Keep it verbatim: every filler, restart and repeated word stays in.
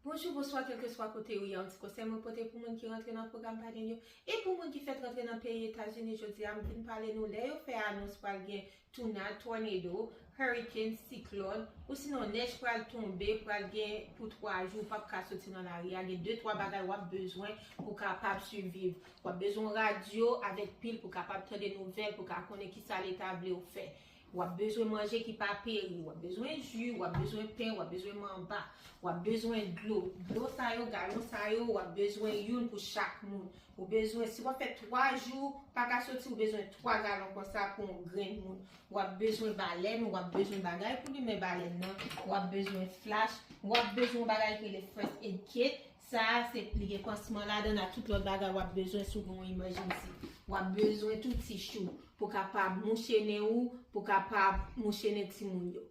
Bonjou, bonswa, kèlkeswa kote ou ye, yon ti konsèy mwen pote pou moun ki rantre nan pwogram pa gen yo. E pou moun ki fèk rantre nan peyi Etazini, jodi a m vin pale nou lè yo fè anons pral gen tuna, tornado, hurricane, siklòn, ou sinon nèj pral tonbe, pral gen pou twa jou, ou p ap ka soti nan lari a, gen de twa bagay w ap bezwen pou kapab siviv. W ap bezwen radyo avèk pil pou kapab tande nouvèl, pou ka konnen kisa Leta vle w fè. W ap bezwen manje ki pa peri, w ap bezwen ji, w ap bezwen pen, w ap bezwen manba, w ap bezwen dlo. Dlo sa yo, galon sa yo, w ap bezwen youn pou chak moun. Ou bezwen, si w ap fè twa jou pa ka soti, ou bezwen twa galon konsa pou yon grenn moun. W ap bezwen balèn, w ap bezwen bagay pou limen balèn nan, w ap bezwen flach, w ap bezwen yon bagay ki rele first aid kit. Sa a se li gen pansman ladan l ak tout lòt bagay w ap bezwen si w gen yon emergency. W ap bezwen tou tichou pou kapab mouche nen ou, pou kapab mouche nen timoun yo.